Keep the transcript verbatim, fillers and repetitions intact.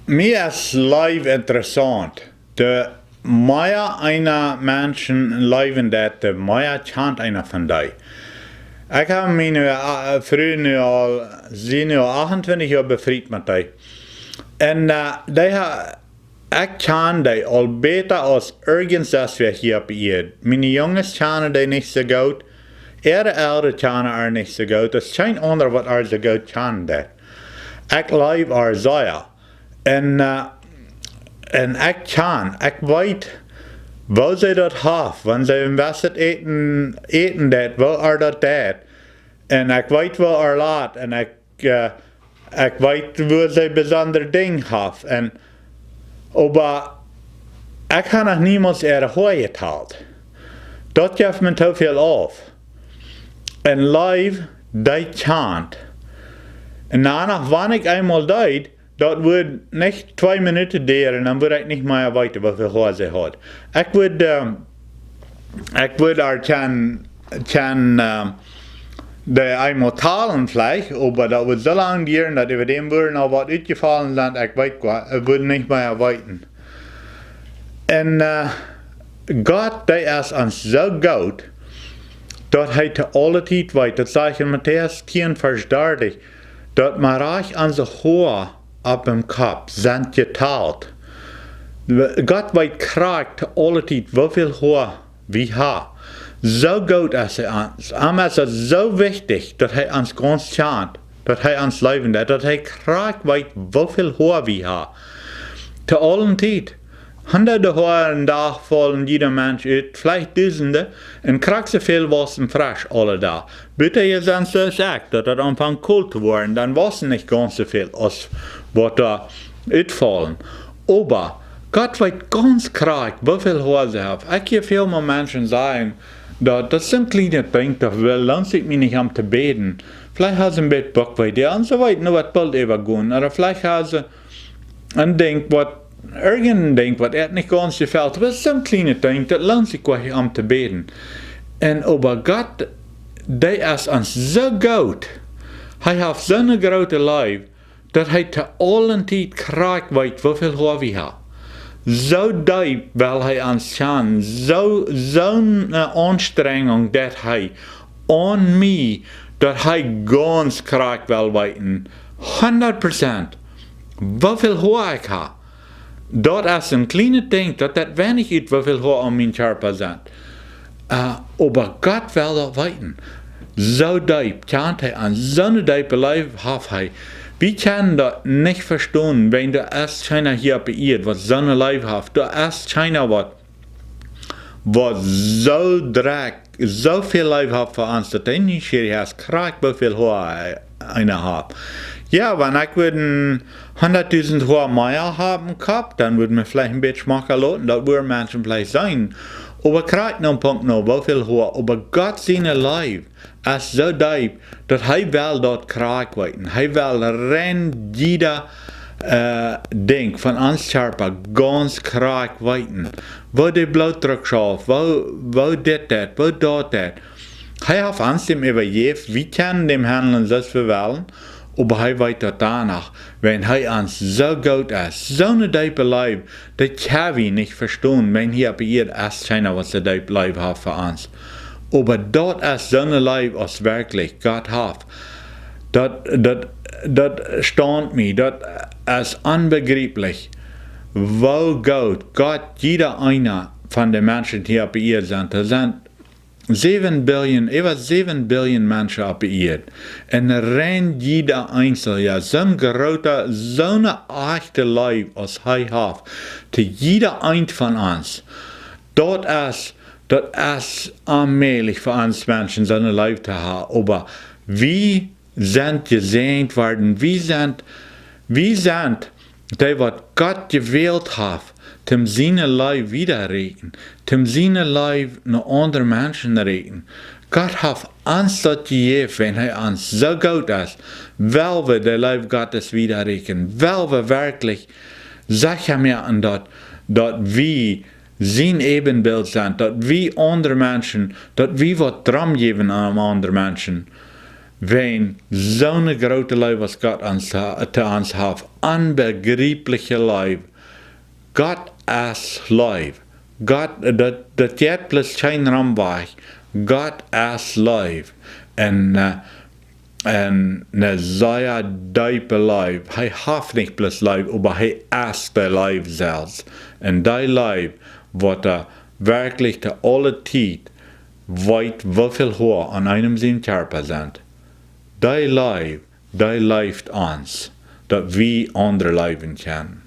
Mie es Leew interessaunt. De mea eena Menschen leewen deit, de mea kjant eena von dee. Ekj hab mien Fru nu aul, sie nu aul achtuntwintich Joa befriet met dee. Un dee ha, ekj kjan dee aul bäta aus irjent wäa hia opp Ieed. Miene Junges kjanen dee nich soo goot. Äare Elren kjanen ar nich soo goot. Daut es kjeen aundra waut ar soo goot kjanen deit. Ekj leew ar sea. Un, un ekj kjan, ekj weet woo see daut haft, wan see en bestet Äten, Äten deit, woo ar daut deit. Un ekj weet woo ar lat, un ekj, ekj weet woo see besondre Dinj haft. Un, oba ekj ha noch niemols äare Hoa jetalt. Daut jeft mie too väl auf. Un Leew, dee kjant. Un dan noch, wan ekj eemol deed, daut wudd nich twee Minuten dieren, dan wudd ekj nich mea weeten woo väl Hoa see haud. Ekj wudd, ekj wudd ar kjennen, kjennen dee eemol talen veleicht, oba daut wudd soo lang dieren, daut äwa däm wudden aul waut utjefollen sennen, ekj weet, wudd nich mea weeten. Un Gott, dee es ons soo goot, daut hee to aule Tiet weet, daut sajcht en Matäus tieen Varsch dartich, daut mau rajcht onse Hoa opp däm Kopp sent jetalt. Gott weet krakjt to aule Tiet woo väl Hoa wie ha. Soo goot es hee ons. Am es daut soo wichtich daut hee ons gauns kjant, daut hee ons leewen deit, daut hee krakjt weet woo väl Hoa wie ha. To aule Tiet. Hundade Hoa en Dach faulen jieda Mensch ut, veleicht dusende, un krakjt soo väl wausen fresch aule Dach. Buta jie sent soo aus ekj, daut daut aunfangt kolt to woaren, dan wausen nich gauns soo väl aus waut doa utfaulen. Oba Gott weet gauns krakjt woo väl Hoa see haft. Ekj hia väl mol Menschen sajen, daut, daut sent kjliene Dinj, doa lohnt sikj mie nich om to bäden. Veleicht ha see en bät Buckwee, dee aundre weeten waut boolt äwagonen, ooda veleicht ha see en Dinkj waut, irjent en Dinkj waut an nich gauns jefelt, oba sent kjliene Dinj, daut lohnt sikj nich om to bäden. Un oba Gott, dee es ons soo goot. Hee haft soone groote Leew, daut hee to aule Tiet krakjt weet woo väl Hoa wie ha. Soo deep well hee ons kjanen, soo, soone Aunstrenjunk deit hee aun mie, daut hee gauns krakjt well weeten, hundat Prozent, woo väl Hoa ekj ha. Daut es en kjlienet Dinkj, daut deit weinich ut woo väl Hoa aun mien Kjarpa sent. Oba Gott well daut weeten. Soo deep kjant hee ons, soone deepe Leew haft hee. Wie kjennen daut nich vestonen, wan doa es kjeena hia opp de Ieed waut soone Leew haft. Doa es kjeena waut, waut soo drekj, soo väl Leew haft fa ons, daut hee nieschierich es krakjt woo väl Hoa eena haft. Jo, wan ekj wudd hundatdusent Hoa mea haben em Kopp, dan wudd mie veleicht en bät schmocka loten, daut wudden Menschen veleicht seenen. Oba krakjt no Punkt no woo väl Hoa, oba Gott siene Leew es soo deep, daut hee well daut krakjt weeten. Hee well rein jieda Dinkj von ons Kjarpa gauns krakjt weeten. Woo de Blootdruck schauft, woo, woo dit deit, woo daut deit. Hee haft ons däm äwajäft, wie kjennen däm handlen soo aus wie wellen, oba hee weet daut doano, wan hee ons soo goot es, soone deepe Leew, daut kjenn wie nich vestonen, wan hia opp de Ieed es kjeena waut soo deep Leew haft fa ons. Oba daut es soone Leew aus werkjlich Gott haft. Daut, daut, daut staunt mie, daut es onbejrieplich, woo goot Gott jieda eena von de Menschen hia opp de Ieed sent. Doa sent säwen Billion, äwa säwen Billion Menschen opp de Ieed. Un rein jieda eensje, jo, soon groota, soone ajchte Leew aus hee haft to jieda eent von ons. Daut es, daut es onmäajlich fa ons Menschen soone Leew to haben. Oba wie sent jesäajent worden, wie sent, wie sent dee waut Gott jewält haft, toom siene Leew wieda rieekjen, toom siene Leew no aundre Menschen rieekjen. Gott haft ons daut jejäft, wan hee ons soo goot es, well wie de Leew Gottes wieda rieekjen, well wie werkjlich secha moaken daut, daut wie sien Äbenbilt sent, daut wie aundre Menschen, daut wie waut drom jäwen aun aundre Menschen. Wäajen soone groote Leew aus Gott ons, to ons haft, onbegriepliche Leew. Gott es Leew. Gott, daut, daut jeit bloos kjeen Rom wajch. Gott es Leew. Un, äh, un ne sea deepe Leew. Hee haft nich bloos Leew, oba hee es de Leew selfst. Un dee Leew, waut werkjlich to aule Tiet weet, woo väl Hoa aun eenem sien Kjarpa sent. Dee Leew, dee leeft ons, daut wie aundre leewen kjennen.